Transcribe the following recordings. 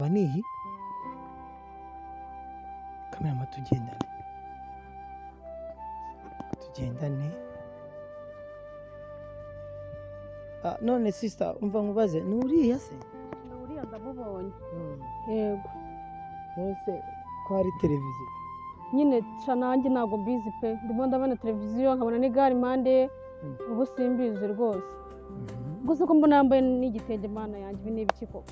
Kureba ni iyi cameraman. Tugendane, tugendane. Ah, none sister, umva nkubaze, ni uriya se? Uriya ndamubonye, yego. None ko hari televiziyo? Nyine ca nanjye ntabwo mbizi pe. Ndimo ndabona televiziyo, nkabona n'igare impande ye. Ubu simbizi rwose. Gusa ko mbona yambaye n'igitenge, mana yanjye, ibi ni ibiki koko?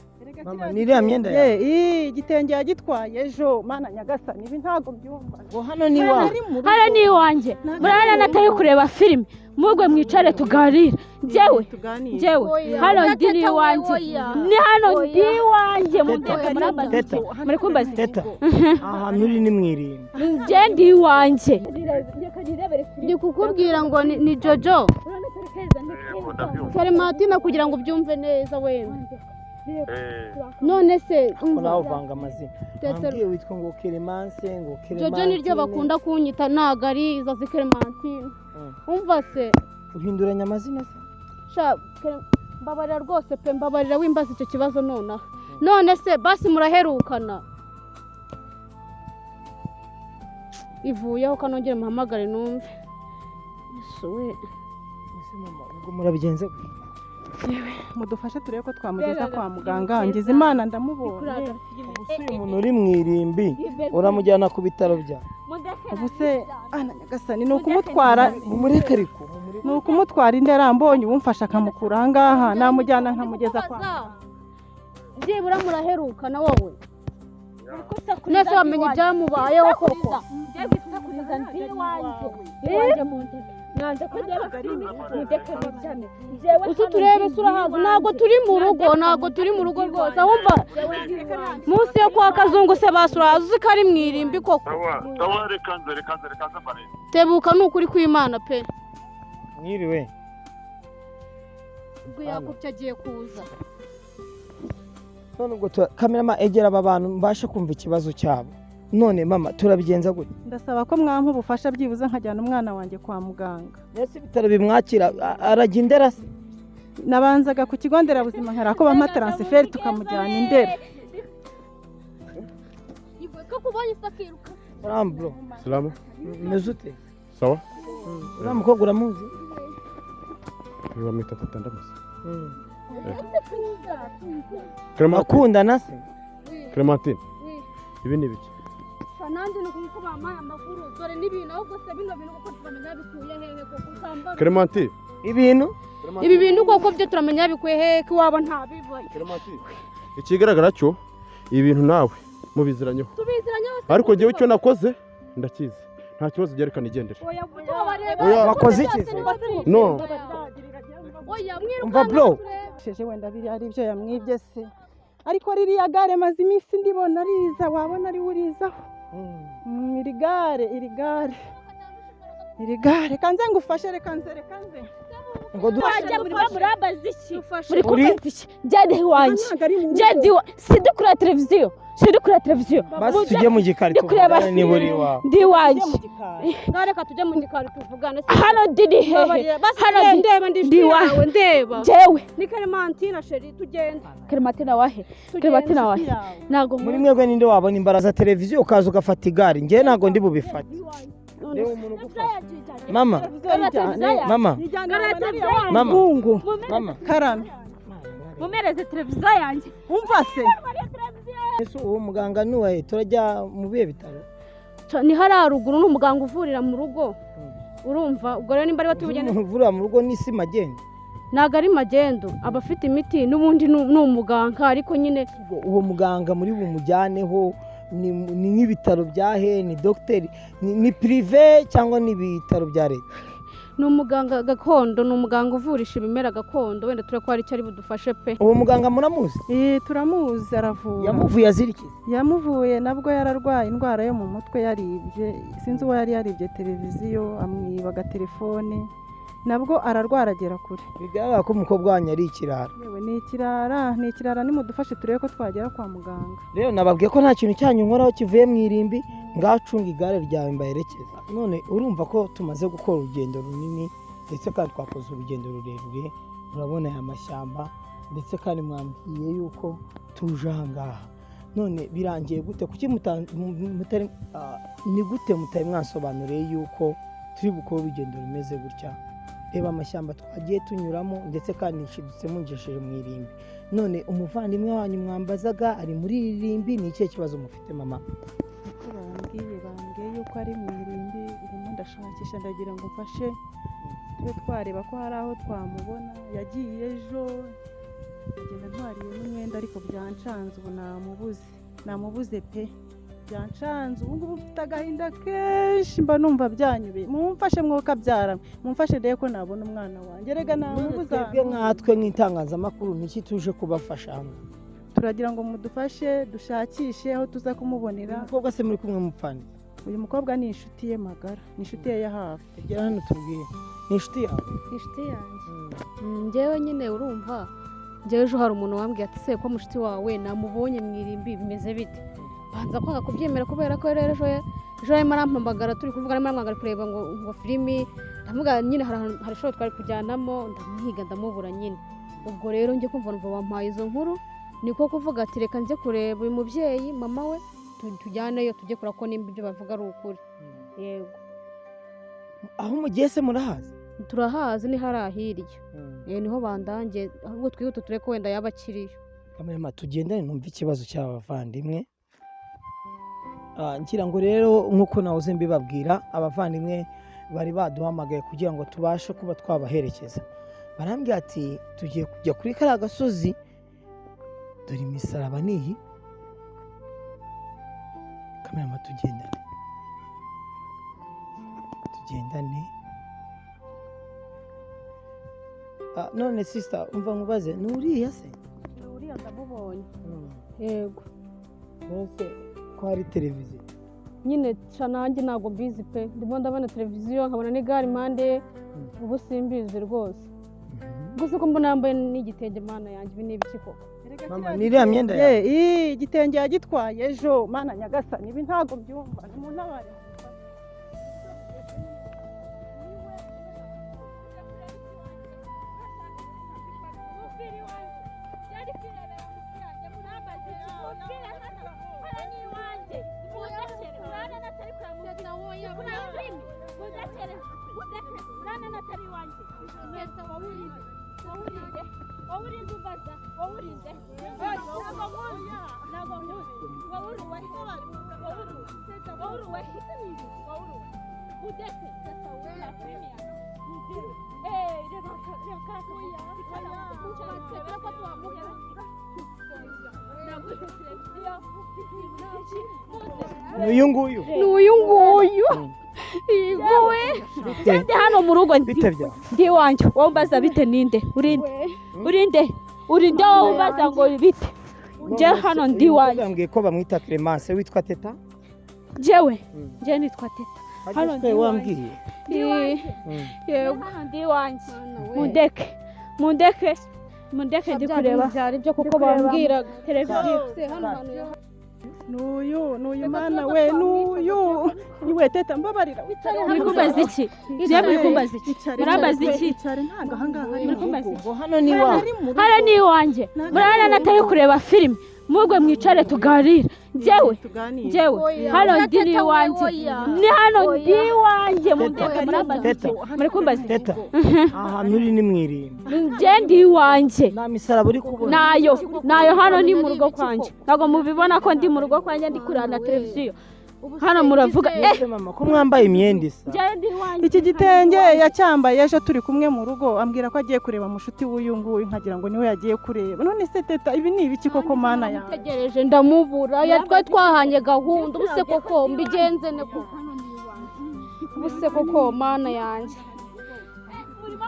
Mama, ni iriya myenda yawe? Eh, igitenge yagitwaye ejo. Mana nyagasani, ibi ntabwo mbyumva. Ngo hano ni iwawe? Ari mu rugo. Hano ni iwanjye. Murabona natari kureba filime, mugwe mwicare tuganire. Njyewe Tuganire. njyewe hano ndi ni iwanjye, ni hano ndi iwanjye, mundeke. Murambaza Teta. iki? Muri kumbaza iki? Teta, ahantu uri ni mu irimbi. Njye ndi iwanjye. Ndi kukubwira ngo ni Jojo Clementine, kugira ngo ubyumve neza wenda. None se Ko nawe uvanga amazina. Tetero. Wambwiye witwa ngo Clemence, ngo Jojo niryo Clementine. bakunda kunyita, ntago ari izazi Clementine. Umva se. Uhinduranya amazina se? Sha mbabarira rwose pe, mbabarira wimbaza icyo kibazo nonaha. None se basi muraherukana? Ivuyeho, kanongere muhamagare numve. Yesu we! Ese mama, ubwo murabigenza gute? Mudufashe turebe ko twamugeza kwa muganga. Ngize Imana ndamubonye. Ubu se uyu muntu uri mu irimbi uramujyana ku bitaro bya Ubu se ana nyagasani, ni ukumutwara. Mumureke ariko, mumureke. Ni ukumutwara indera. Mbonye uwumfasha akamukura aha ngaha, namujyana nkamugeza kwa Byibura muraherukana wowe? Nese wamenya ibyamubayeho koko? Gusakuriza, ndi iwanjye, iwanjye mu ntebe. Mwanze ko ndeba filime, mundeke niryame njyewe. Uzi turebe se, urahazi? Ntabwo turi mu rugo, ntabwo turi mu rugo rwose. Wumva munsi yo kwa Kazungu se basi urahazi? Uzi ko ari mu irimbi koko? Sawa sawa, reka nze, reka nze, reka nze mbarebe. Tebuka, ni ukuri kw'Imana pe. Mwiriwe. Ubwo yakubye agiye kuza. None ubwo cameraman, egera aba bantu mbashe kumva ikibazo cyabo. None mama, turabigenza gute? Ndasaba ko mwampa ubufasha byibuze nkajyana umwana wanjye kwa muganga. Mbese ibitaro bimwakira? Arajya indera se? Nabanzaga ku kigo nderabuzima nkara ko bampa transfert tukamujyana indera. Ko kubonye isakiruka. Salamu bro. Salamu. Umeze ute? Sawa. Uriya mukobwa uramuzi? Bamwita Teta, ndamuzi. Clementine. Akundana se? Clementine. Ibi ni ibiki? Nanjye ni uko bampaye amakuru. Dore n'ibintu ahubwo se, bino bintu kuko turamenya bikuye hehe koko utambara? Clementine. Ibintu? Ibi bintu koko byo turamenya bikuye hehe ko iwabo ntabibaye? Clementine. Ikigaragara cyo ibi bintu nawe mubiziranyeho. Tubiziranye hose. Ariko njyewe icyo nakoze ndakizi. Nta kibazo, byerekana igendere. Oya, tubabareba. Oya. Wakoze iki se? No. Oya. Umva bro. Sheje wenda biriya ari ibyo yamwibye se, ariko ririya gare maze iminsi ndibona riza, wabona ari we urizaho. Iri gare, iri gare, iri gare, reka nze ngufashe, reka nze, reka nze. Ngo du Wajya muri murambaza iki? Muri Uri? kumbaza iki? Njye ndi iwanjye. Ntabwo ari mu rugo. Njye ndi sindi kureba televiziyo, sindi kureba televiziyo. Basi tujye mu gikari Ndi kureba tuvugane niba uri iwawe. Ndi iwanjye. Tujye mu gikari. Ngaho reka tujye mu gikari tuvugane. Hano ndi ni hehe? Mbabarira, basi. Hano ndi ndeba ndi ndi inshuti iwawe. yawe, ndeba. Njyewe Ni Clementine chérie, tugende. Clementine wahe? Clementine wahe? Ntabwo Muri mwebwe ninde wabona imbaraga za televiziyo ukaza ugafata igare? Njyewe ntabwo ndi bubifate. Reba umuntu ugufasha. Mama, mama, mama, Mungu. Mama. Karame. Mumereze televiziyo yanjye. Umva se. Ese uwo muganga ni uwahe? Turajya mu bihe bitaro? Ni hariya ruguru, ni umuganga uvurira mu rugo. Urumva ubwo rero nimba ari we tubugende. Umuntu uvurira mu rugo ni si magendo? Ntabwo ari magendo, aba afite imiti n'ubundi, ni umuganga ariko nyine. Ubwo uwo muganga muri bumujyaneho ni nk'ibitaro bya he? Ni dogiteri, ni privé cyangwa ni ibitaro bya leta? Ni umuganga gakondo, ni umuganga uvurisha ibimera gakondo. Wenda turebe ko hari icyo ari budufashe pe. Uwo muganga muramuzi? Eh, turamuzi, aravura. Yamuvuye azirikiza? Yamuvuye nabwo yararwaye indwara yo mu mutwe, yaribye, sinzi uwo yari yaribye televiziyo, amwiba agatelefone, nabwo ararwara agera kure. Bigaragara ko umukobwa wanyu ari ikirara. Yewe, ni ikirara, ni ikirara. Nimudufashe turebe ko twagera kwa muganga. Rero nababwiye ko nta kintu cyanyu nkoraho kivuye mu irimbi. Ngacunga igare ryawe mbaherekeza. None urumva ko tumaze gukora urugendo runini, ndetse kandi twakoze urugendo rurerure. Urabona aya mashyamba, ndetse kandi mwambwiye yuko tuje aha ngaha. None birangiye gute? Kuki mutari ni gute mutari mwansobanuriye yuko turi bukore urugendo rumeze gutya? Reba amashyamba twagiye tunyuramo, ndetse kandi nshidutse mungesheje mu irimbi. None umuvandimwe wanyu mwambazaga ari muri iri rimbi, ni ikihe kibazo mufite, mama? Uko bambwiye yuko ari mu irimbi. Ndimo ndashakisha, ndagira ngo mfashe tube twareba ko hari aho twamubona. Yagiye ejo, agenda ntwariye n'umwenda, ariko byancanze, ubu namubuze, namubuze pe, byancanze. Ubu ngubu mfite agahinda kenshi, mba numva byanyubeye. Mumfashe mwokabyara, mumfashe ndebe ko nabona umwana wanjye. Rega namubuze. Twebwe nkatwe nk'itangazamakuru, niki tuje kubafasha hano? Turagira ngo mudufashe dushakishe aho tuza kumubonera. Umukobwa se muri kumwe mupfana? Uyu mukobwa ni inshuti ye magara, ni inshuti ye ya hafi. Egera hano tubwire, ni inshuti yawe? Inshuti yanjye. Njyewe nyine urumva, njyewe ejo hari umuntu wambwiye ati: "Se ko mushiti wawe namubonye mu irimbi, bimeze bite?" Banza kwanga kubyemera, kubera ko rero ejo yarimo arampamagara, turi kuvuga, arimo arampamagara kureba ngo filimi. Ndamuga nyine hari ahantu hari ishuri twari kujyanamo, ndamuhiga ndamubura nyine. Ubwo rero njye kumva numva bampaye izo nkuru, niko kuvuga ati: "Reka njye kureba uyu mubyeyi, mama we, tujyaneyo tujye kureba ko nimba ibyo bavuga ari ukuri." Yego. Aho mugiye se murahazi? Turahazi, ni hariya hirya. Niho bandangiye. Ahubwo twihute turebe ko wenda yaba akiriyo. Kamema, tugendane numve ikibazo cy'aba bavandimwe. Ngira ngo rero nk'uko nahoze mbibabwira, abavandimwe bari baduhamagaye kugira ngo tubashe kuba twabaherekeza. Barambwira ati: "Tugiye kujya kuri kariya gasozi, dore imisaraba ni iyi." Kamema, tugendane, tugendane. None sister, umva nkubaze, ni uriya se? Uriya ndamubonye. Yego. Mbese ko hari televiziyo? Nyine ca nanjye ntabwo mbizi pe. Ndimo ndabona televiziyo, nkabona n'igare impande, ubu simbizi rwose. Gusa ko mbona yambaye n'igitenge, mana yanjye, ibi ni ibiki koko? Mama, ni iriya myenda yawe? Igitenge yagitwaye ejo. Mana nyagasani, ibi ntabwo mbyumva, ni mu ntabare. Ni uyu nguyu? Ni uyu nguyu, yego we. Bite? Ndi hano mu rugo, ndi Bite byawe? ndi iwanjye. Wowe umbaza bite ninde? Urinde, urinde, urinde? Wowe umbaza ngo bite? Njye hano ndi Uyu mukobwa iwanjye. yambwiye ko bamwita Clemence. Witwa Teta? Njyewe, njyewe nitwa Teta. Hano Hano ndi iwanjye. wambwiye. Ndi iwanjye. Yego. Hano ndi iwanjye, mundeke, mundeke, mundeke, ndi kureba Byari byo kuko ndi kureba bambwiraga televiziyo. Hano hantu N'uyu, n'uyu, mana we, n'uyu niwe. Teta, mbabarira, wicare Muri hano. kumbaza iki? Njyewe muri kumbaza iki? Icare. Murambaza Icare, iki? icare, ntabwo ahangaha ari Muri mu kumbaza rugo. iki? Ngo hano ni iwawe? Ari mu rugo. Hano ni iwanjye. Murabona natari kureba filime, mubwo mwicare tuganire. Njyewe Tuganire. njyewe hano ndi ni iwanjye, ni hano ndi iwanjye, mundeke. Murambaza Teta. iki? Muri kumbaza iki? Teta, ahantu uri ni mu irimbi? Njye ndi iwanjye. Nta misaraba uri kubona? Nayo, nayo. Hano ni mu rugo kwanjye. Ntabwo mubibona ko ndi mu rugo kwanjye, ndi kureba na televiziyo hano? Muravuga Ese mama, ko mwambaye imyenda isa? Njyewe ndi iwanjye. Iki gitenge yacyambaye ejo turi kumwe mu rugo, ambwira ko agiye kureba mushuti w'uyu nguyu, nkagira ngo niwe yagiye kureba. None se Teta, ibi ni ibiki koko, mana yawe? Mutegereje ndamubura, ya twari twahanye gahunda. Ubu se koko mbigenze ne koko? Ubu se koko, mana yanjye?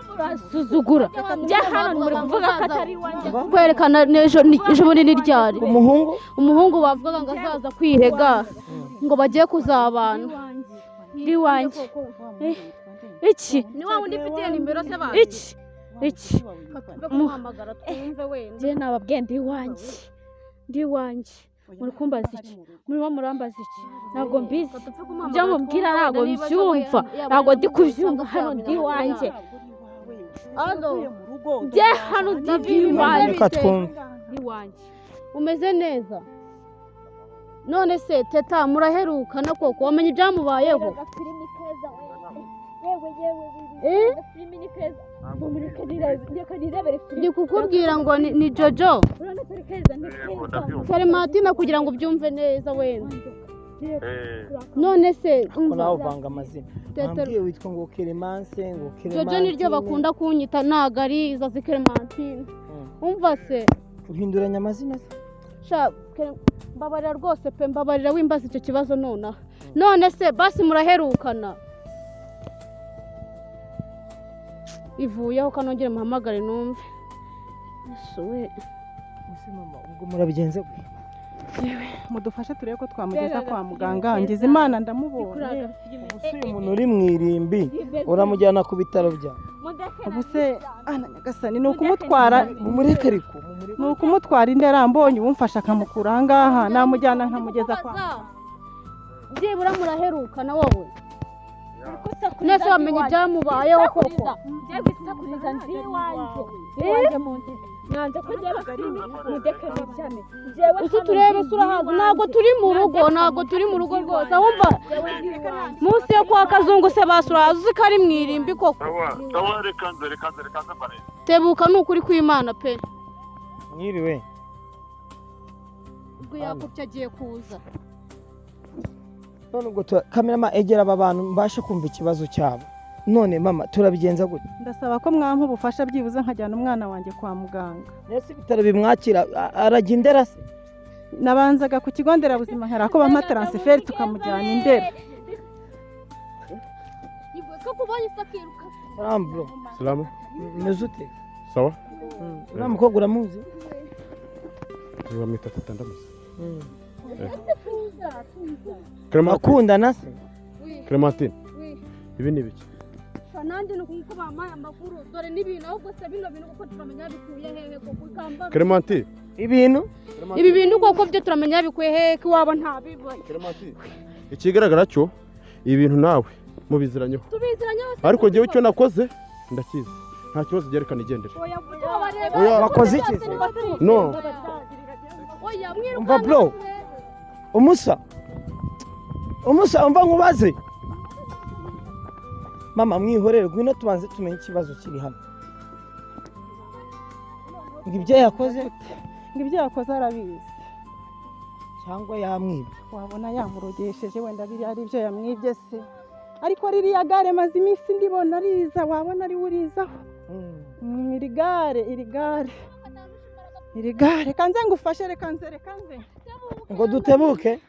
Murasuzugura. Njye hano muri kuvuga ko atari iwanjye. Kwerekana n'ejo ejo bundi ni ryari? Umuhungu? Umuhungu bavugaga ngo azaza kwihega, ngo bagiye kuzabana. Ndi iwanjye. Iki? Ni wa wundi ufitiye nimero se bazi? Iki, iki? Kumuhamagara twumve wenda. Njye nababwiye, ndi iwanjye, ndi iwanjye. Muri kumbaza iki? Murimo murambaza iki? Ntabwo mbizi ibyo mubwira, ntabwo mbyumva, ntabwo ndi kubyumva. Hano ndi iwanjye. Njye hano ndi iwanjye. Reka twumve. Ndi iwanjye. Umeze neza? None se Teta, muraherukana koko? Wamenye ibyamubayeho? Agafilimi keza we, yewe yewe! Eh? Agafilimi ni keza ngo mureke reka nirebere filimi. Ndi kukubwira ngo ni Jojo. Urabona ko ari keza, ni Yego, keza. ndabyumva. Clementine, kugira ngo ubyumve neza wenda. Eh. None se Ko nawe uvanga amazina. Teta. Wambwiye witwa ngo Clemence, ngo Clementine. Jojo niryo bakunda kunyita, ntago ari izazi Clementine. Umva se. Uhinduranya amazina se? Sha mbabarira rwose pe, mbabarira wimbaza icyo kibazo nonaha. None se basi muraherukana? Ivuyeho, kanongere muhamagare numve. Yesu we! Ese mama, ubwo murabigenze gute? Mudufashe turebe ko twamugeza kwa muganga. Ngize Imana ndamubonye. Ubu uyu muntu uri mu irimbi uramujyana ku bitaro bya Ubu se ana nyagasani, ni ukumutwara. Mumureke, ariko mumureke. Ni ukumutwara indera. Mbonye uwumfasha akamukura aha ngaha, namujyana nkamugeza kwa Byibura muraherukana wowe? Nese wamenye ibyamubayeho koko? Ngiye gusakuriza, ndi iwanjye, iwanjye mu nzu nanze ko ndeba filimi, mudeke niryame njyewe. Uzi turebe se, urahazi? Ntabwo turi mu rugo, ntabwo turi mu rugo rwose. Wumva munsi yo kwa Kazungu se basi, urahazi? Uzi ko ari mu irimbi koko? Sawa sawa, reka nze, reka nze, reka nze mbarebe. Tebuka, ni ukuri kw'Imana pe. Mwiriwe. Ubwo yakubye agiye kuza. None ubwo kamerama, egera aba bantu mbashe kumva ikibazo cyabo. None mama, turabigenza gute? Ndasaba ko mwampa ubufasha byibuze nkajyana umwana wanjye kwa muganga. Nese ibitaro bimwakira? Arajya indera se? Nabanzaga ku kigo nderabuzima nkara ko bampa transfert tukamujyana indera. Ko kubonye isakiruka. Salamu bro. Salamu. Umeze ute? Sawa. Uriya mukobwa uramuzi? Bamwita Teta, ndamuzi. Clementine. Akundana se? Clementine, ibi ni ibiki? Nanjye ni uko bampaye amakuru, dore n'ibintu. Ahubwo se bino bintu kuko turamenya bikuye hehe koko ikamba? Clementine. Ibintu? Ibi bintu koko byo turamenya bikuye hehe, ko iwabo ntabibaye? Clementine, ikigaragara cyo ibi bintu nawe mubiziranyeho. Tubiziranye hose. Ariko njyewe icyo nakoze ndakizi, nta kibazo, byerekana igendere. Oya. Wakoze iki se? No. Oya, mwirukanka. Umva bro. Umusa, umusa, umva nkubaze. Mama, mwihorere, ngwino tubanze tumenye ikibazo kiri hano. Ngo ibyo yakoze? Ngo ibyo yakoze arabizi. Cyangwa yamwibye? Wabona yamurogesheje wenda, biriya ari ibyo yamwibye se. Ariko ririya gare maze iminsi ndibona riza, wabona ari we urizaho. Iri gare, iri gare, iri gare! Reka nze ngufashe, reka nze, reka nze. Ngo dutebuke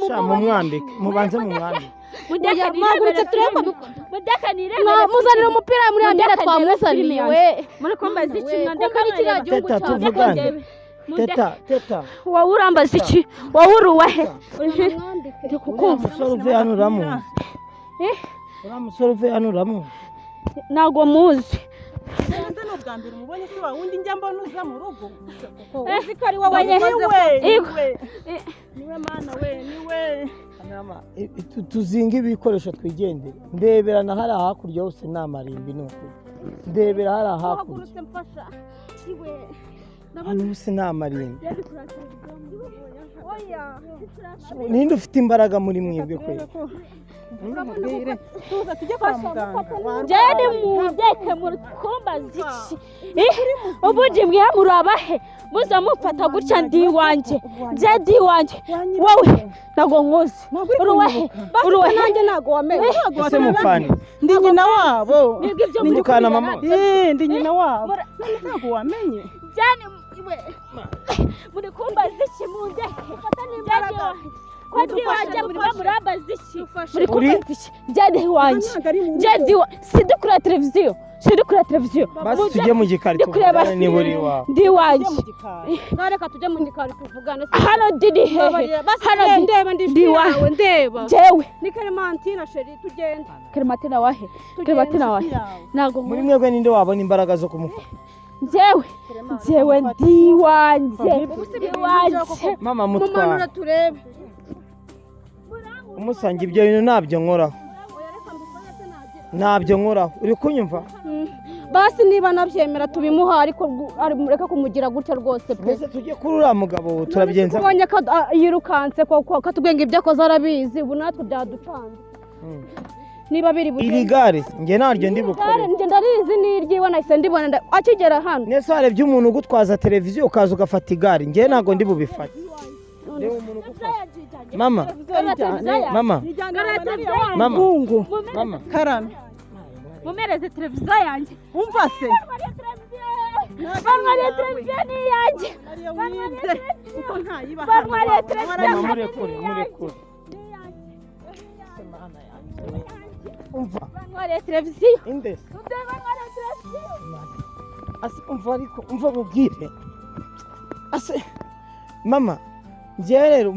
sha, mumwambike, mubanze mumwambike. Oya, mwagurutse turebe. Mudeke nirebere. Muzanira umupira muri ya myenda twamuzaniye we. Muri kumbaza iki? We, Mwandeka. kumbe ni kiriya gihugu Teta, cyacu. tuvugane. Teta, Teta. Wowe urambaza iki? Wowe uri uwahe? Mwambike. Ndi Uriya kukumva. musore uvuye hano uramuzi? Eh? Uriya musore uvuye hano uramuzi? Ntabwo muzi. Nze ni ubwa mbere umubonye? Si wa wundi njya mbona uza mu rugo? Uzi ko ari wowe? Niwe. Igo. Niwe, niwe, mana we, niwe. Mama, tuzinge ibikoresho twigendere. Ndebera na hariya hakurya hose ni amarimbi, ni ukuri. Ndebera hariya hakurya. Uhagurutse mfasha iwe. Hano hose ni amarimbi. Oya. Ninde ufite imbaraga muri mwebwe kwe? Mubwire tuza tujye kwa muganga. Njyewe mundeke, muri kumbaza iki? Ubundi mwe murabahe muza mufata gutya? Ndi iwanjye, njye ndi iwanjye. Wowe ntabwo nkuzi, uri uwahe? Uri uwahe? Nanjye ntabwo wamenye. Ese mupfane? Ndi nyina wabo. Nibwo ibyo Ni Mukana mama. Eh, ndi nyina wabo. None ntabwo wamenye? Byane iwe, muri kumbaza iki? Mundeke, n'imbaraga ko ndi iwanjye, murimo murambaza iki? Muri kumbaza iki? Njye ndi iwanjye. Ntabwo ari mu Njye ndi sindi kureba televiziyo, sindi kureba televiziyo. Basi tujye mu gikari Ndi kureba tuvugane niba uri iwawe. Ndi iwanjye. mu gikari. Reka tujye mu gikari tuvugane. Hano ndi ni hehe? Basi Hano ndi ndeba, ndi ndi inshuti iwawe. yawe, ndeba. Njyewe Ni Clementine chérie, tugende. Clementine wahe? Clementine wahe? Ntabwo Muri mwebwe ninde wabona imbaraga zo kumufata? Njyewe ndi iwanjye, ndi iwanjye. Mama, Mumanura mutwara. turebe. Umusanga ibyo bintu ntabyo nkoraho, ntabyo nkoraho, uri kunyumva? Basi niba nabyemera tubimuha, ariko mureke kumugira gutya rwose pe. Mbese tujye kuri uriya mugabo, turabigenza? Ubonye ko yirukanse koko, katubwiye ngo ibyo akoze arabizi, ubu natwe byaducanze. Niba biri Iri bugende gare njye ntaryo ndi Iri bukore. gare njye ndarizi, ni iry'iwe, nahise ndibona akigera hano. Nese warebye umuntu ugutwaza televiziyo, ukaza ugafata igare? Njye ntabwo ndi bubifate. Reba umuntu ugufasha. Mama, mama, mama, Mungu. Mama. Karame. Mumereze televiziyo yanjye. Umva se. Bantwariye televiziyo, ni iyanjye. Ariyo wibye kuko ntayiba. Bantwariye televiziyo. Mama, murekure, murekure. Umva. Bantwariye televiziyo. Indese. Bantwariye televiziyo. Ase umva, ariko umva mubwire. Ase mama, njyewe rero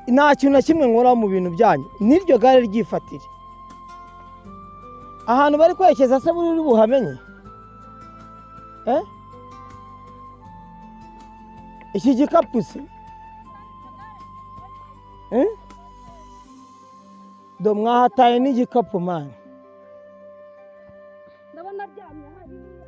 nta kintu na kimwe nkora mu bintu byanyu, n'iryo gare ryifatire. Ahantu bari kwerekeza se buri uri buhamenye? Eh? Iki gikapu se? Eh? Do mwahataye n'igikapu, man. Ndabona aryamye hariya.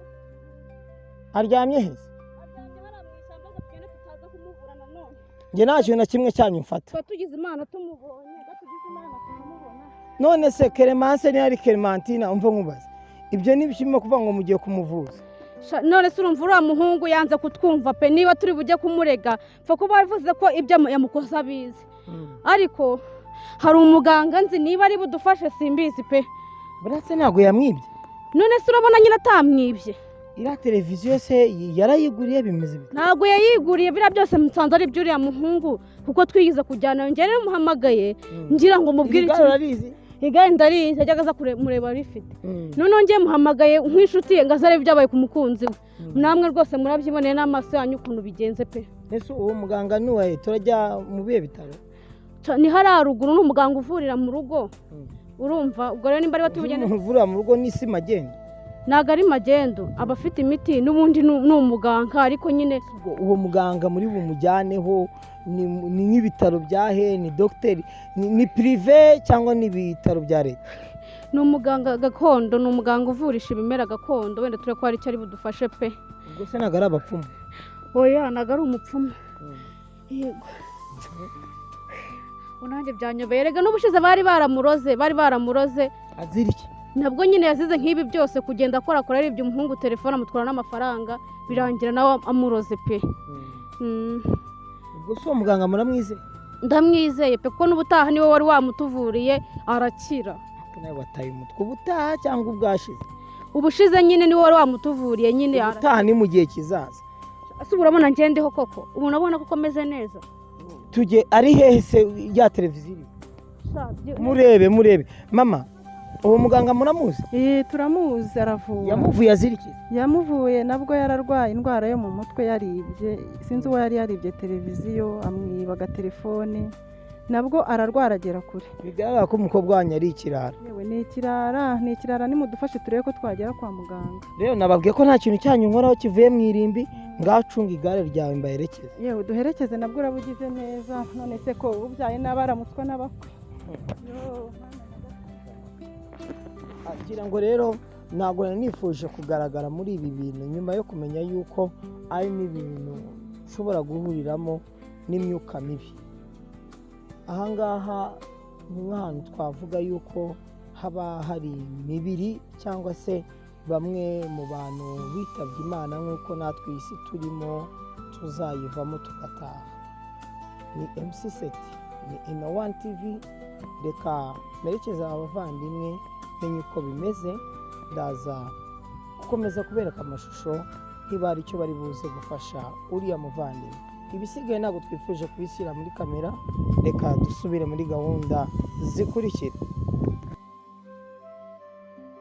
Aryamye heza? Aryamye hariya mu ishyamba, ngo tugende tutaza kumubura nanone. Njye nta kintu na kimwe cyanyu mfata. Tuba tugize Imana tumubonye, tugize Imana tukamubona. None se Clemence niyo ari Clementina, umva nkubaza, ibyo ni bishimwe kuvuga ngo mugiye kumuvuza? None se urumva uriya muhungu yanze kutwumva pe. Niba turi bujye kumurega, pfa kuba yavuze ko ibyo yamukoze abizi, ariko hari umuganga nzi, niba ari budufashe simbizi pe. Buretse, ntabwo yamwibye? None se urabona nyine atamwibye? Iriya televiziyo se yarayiguriye, bimeze bite? Ntabwo yayiguriye, biriya byose musanze ari iby'uriya muhungu, kuko twigeze kujyana. Njye rero muhamagaye ngira ngo mubwire Iri gare ikintu. urarizi? Igare ndarizi, yajyaga aza mureba rifite. Noneho ngiye muhamagaye nk'inshuti ye ngo aze arebe ibyabaye ku mukunzi we. Namwe rwose murabyiboneye n'amaso yanyu ukuntu bigenze pe. Ese uwo muganga ni uwahe? Turajya mu bihe bitaro? Ni hariya ruguru, ni umuganga uvurira mu rugo. Urumva ubwo rero nimba ari batubugende. Umuntu uvurira mu rugo ni si magendo? Ntabwo ari magendo, aba afite imiti n'ubundi, ni umuganga ariko nyine. Ubwo uwo muganga muri bumujyaneho ni nk'ibitaro bya he? Ni dogiteri, ni privé cyangwa ni ibitaro bya leta? Ni umuganga gakondo, ni umuganga uvurisha ibimera gakondo. Wenda turebe ko hari icyo ari budufashe pe. Ubwo se ntabwo ari abapfumu? Oya, ntabwo ari umupfumu. Yego, ubu nanjye byanyobeye. Erega n'ubushize bari baramuroze, bari baramuroze. Azira iki? Nabwo nyine yazize nk'ibi byose, kugenda akorakora aribye umuhungu telefone, amutwara n'amafaranga, birangira nawe amuroze pe. Ubwo se uwo muganga muramwizeye? Ndamwizeye pe, kuko n'ubutaha niwe wari wamutuvuriye arakira. Ariko nawe wataye umutwe. Ubutaha cyangwa ubwashize? Ubushize nyine niwe wari wamutuvuriye nyine Ubutaha ni mu gihe kizaza. Ese ubu urabona ngendeho koko? Ubu urabona ko ameze neza? Tujye ari hehe se ya televiziyo iri? Murebe, murebe. Mama, uwo muganga muramuzi? Eh, turamuzi, aravura. Yamuvuye azira iki? Yamuvuye nabwo yararwaye indwara yo mu mutwe, yaribye, sinzi uwo yari yaribye televiziyo, amwiba agatelefone, nabwo ararwara agera kure. Bigaragara ko umukobwa wanyu ari ikirara. Yewe, ni ikirara, ni ikirara. Nimudufashe turebe ko twagera kwa muganga. Rero nababwiye ko nta kintu cyanyu nkoraho kivuye mu irimbi. Ngacunga igare ryawe mbaherekeze. Yewe, duherekeze, nabwo uraba ugize neza. None se ko ubyaye n'abaramutswa n'abakwe? Yo, Agira ngo rero ntabwo nari nifuje kugaragara muri ibi bintu nyuma yo kumenya yuko ari n'ibintu ushobora guhuriramo n'imyuka mibi. Ahangaha ni nk'ahantu twavuga yuko haba hari imibiri cyangwa se bamwe mu bantu bitabye Imana, nk'uko natwe iyi si turimo tuzayivamo tugataha. Ni MC Seti, ni Ino One TV. Reka merekeze abavandimwe menye uko bimeze. Ndaza gukomeza kubereka amashusho niba hari icyo bari buze gufasha uriya muvandimwe. Ibisigaye ntabwo twifuje kubishyira muri kamera. Reka dusubire muri gahunda zikurikira.